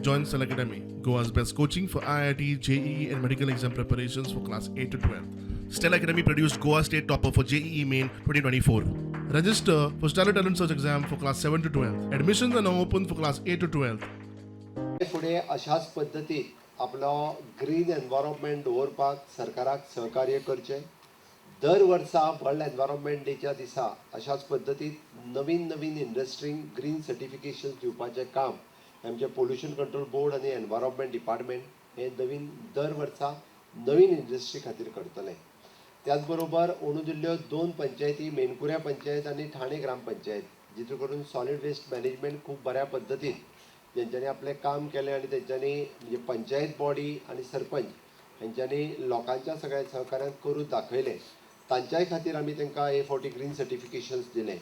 Join Stellar Academy, Goa's best coaching for IIT, JEE, and medical exam preparations for class 8 to 12. Stellar Academy produced Goa State Topper for JEE Main 2024. Register for Stellar Talent Search exam for class 7 to 12. Admissions are now open for class 8 to 12. फुडें अशाच पद्दतीन आपलो green environment दवरपाक सरकाराक सहकार्य करचें. दर वर्सा वर्ल्ड एनवायरोमेंट डेच्या दिसा अशाच पद्दतीन नवीन नवीन इंडस्ट्रींक ग्रीन सर्टिफिकेशन दिवपाचें काम आमचें पोल्युशन कंट्रोल बोर्ड आनी एनवायरोमेंट डिपार्टमेंट हे नवीन दर वर्सा नवीन इंडस्ट्री खातीर करतले. त्याच बरोबर अंदू दिल्ल्यो दोन पंचायती, मेणकुऱ्या पंचायत आनी ठाणे ग्रामपंचायत, जितून करून सॉलीड वेस्ट मॅनेजमेंट खूब बऱ्या पद्दतीन तेंच्यांनी आपलें काम केलें आनी तेंच्यांनी म्हणजे पंचायत बॉडी आनी सरपंच हेंच्यांनी लोकांच्या सगळ्या सहकार्यान करून दाखयलें, तांच्याय खातीर आमी तांकां हे फावटी ग्रीन सर्टिफिकेशन्स दिलें.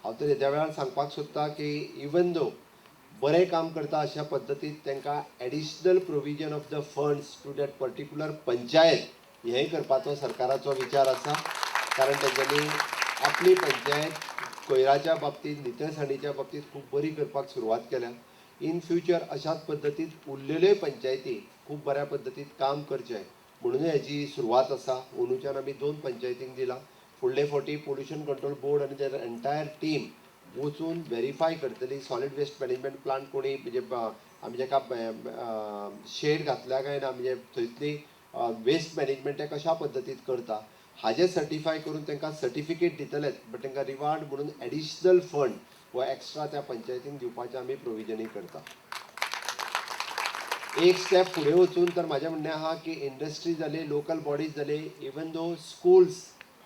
हांव तर ह्या वेळार सांगपाक सोदतां की इवन दो बरें काम करता अशा पद्दतीन तांकां additional provision of the funds to that particular panchayat हेंय करपाचो सरकाराचो विचार आसा, कारण तेंच्यांनी आपली पंचायत कोयराच्या बाबतींत, नितळसाणीच्या बाबतींत खूब बरी करपाक सुरवात केल्या. इन फ्युचर अशाच पद्दतीन उरलेल्योय पंचायती खूब बऱ्या पद्दतीन काम करचें म्हणून हेजी सुरवात आसा. अंदूच्यान आमी दोन पंचायतींक दिलां. फुडले फावटी पोल्युशन कंट्रोल बोर्ड आनी तें एंटायर टीम वचून वेरीफाय करतली, सॉलीड वेस्ट मॅनेजमेंट प्लांट कोणी म्हणजे आमी जेका शेड घातल्या काय ना, म्हणजे थंयतली वेस्ट मॅनेजमेंट ते कशा पद्दतीन करता हाजें सर्टिफाय करून तांकां सर्टिफिकेट दितलेच, बट तांकां रिवार्ड म्हणून एडिशनल फंड व एक्स्ट्रा त्या पंचायतींक दिवपाचें आमी प्रोविजनूय करता. एक स्टेप फुडें वचून तर म्हाजें म्हणणें आहा की इंडस्ट्री जाली, लोकल बॉडीज जाली, इवन दो स्कुल्स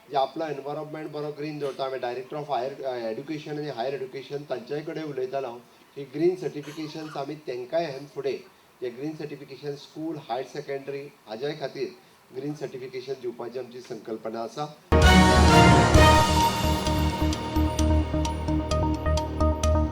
जे आपलो एनवायरोमेंट बरो ग्रीन दवरता, हांवें डायरेक्टर ऑफ हायर एड्युकेशन आनी हायर एड्युकेशन तांच्याय कडेन उलयतालो हांव की ग्रीन सर्टिफिकेशन्स आमी तांकांय ह्यान फुडें जे green certification school, higher secondary हाज्याय खातीर ग्रीन सर्टिफिकेशन दिवपाची आमची संकल्पना आसा.